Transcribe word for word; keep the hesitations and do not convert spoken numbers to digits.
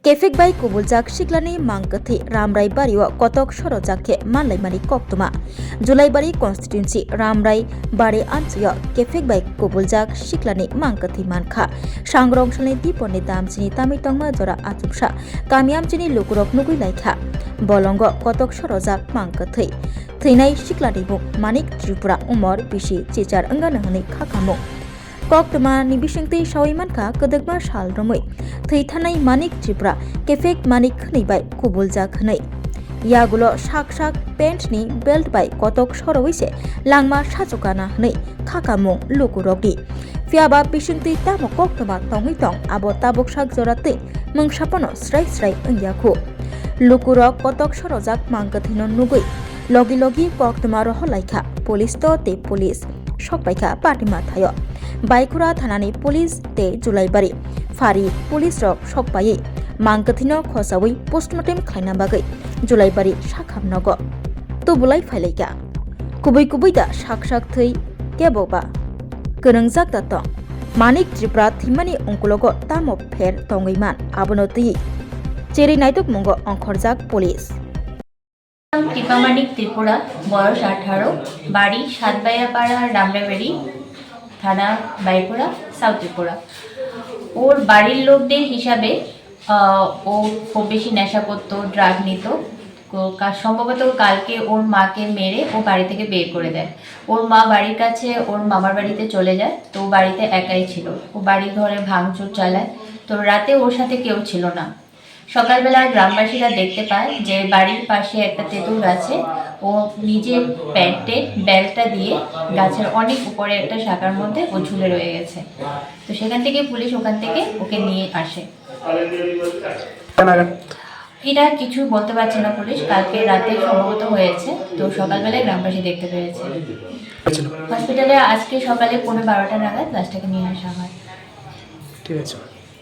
Kephek bai kubuljak siklani mang kwthwi Ramrai bario kotok sorojak khe manlaimani koktwma. Julaibari constituency Ramrai bari amchoio kephek bai kubuljak siklani mang kwthwi mankha. Sangrong salni diponni damchini tamwi tongma jora achuksa kami amchini lukurok nugwi laikha. Bolongo kotok sorojak mang kwthwi. Thwinai siklani mung Manik Tripura, umor bisi chichar wngano hwnwi khakamung. Koktwmani bisingtwi sawi mankha, kwdwkma sal romwi thwi thanai Manik Tripura kephek Manik hwnwi bai kubuljak hwnwi. Yagulo sak sak pant ni belt bai kotok sorowi se langma sachukana hwnwi khakamung lukurokni. Phiyaba bisingtwi tamo koktwma tongwi tong, abo tabuk sak jora twi mungsa phano srai srai wngya khu. Lukurok kotok sorojak mang kwthwino nugwi logi logi koktwma rohor laikha police to tei police sokpaikha patima thaio. Baikura thanani police tei Julaibari phari police rok sokpaiwi mang kwthwino khosawi postmortem khlaina bagwi Julaibari sakham nogo tubulai phailaikha. Kubui kubui da sak sak thwi kebo ba kwrwngjak da tong. Manik Tripura thwimani ungkulogo tamo pher tongwi man, abono twi cherwi naitokmungo ongkhorjak police. নাম টিপা মানিক ত্রিপুরা, বয়স আঠারো, বাড়ি সাতবাইয়াপাড়া, রামরাবেড়ি, থানা বাইপুরা, সাউথ ত্রিপুরা। ওর বাড়ির লোকদের হিসাবে, আহ, ও খুব বেশি নেশা করতো, ড্রাগ নিত। ক-, কা-, সম্ভবত কালকে ওর মাকে মেরে ও বাড়ি থেকে বের করে দেয়। ওর মা বাড়ির কাছে ওর মামার বাড়িতে চলে যায়, তো ও বাড়িতে একাই ছিল। ও বাড়ি ঘরে ভাঙচুর চালায়, তো রাতে ওর সাথে কেউ ছিল না। সকালবেলা গ্রামবাসীরা দেখতে পায় যে বাড়ির পাশে একটা তেঁতুল গাছে ও নিজের প্যান্টের বেল্টটা দিয়ে গাছের অনেক উপরে একটা শাখার মধ্যে ও ঝুলে রয়ে গেছে। তো সেখান থেকে পুলিশ ওখান থেকে ওকে নিয়ে আসে। এটা কিছু বলতে পারছে না পুলিশ, কালকে রাতে সম্ভবত হয়েছে, তো সকালবেলায় গ্রামবাসী দেখতে পেয়েছে। হসপিটালে আজকে সকালে পৌনে বারোটা নাগাদ লাশটাকে নিয়ে আসা হয়। ঠিক আছে।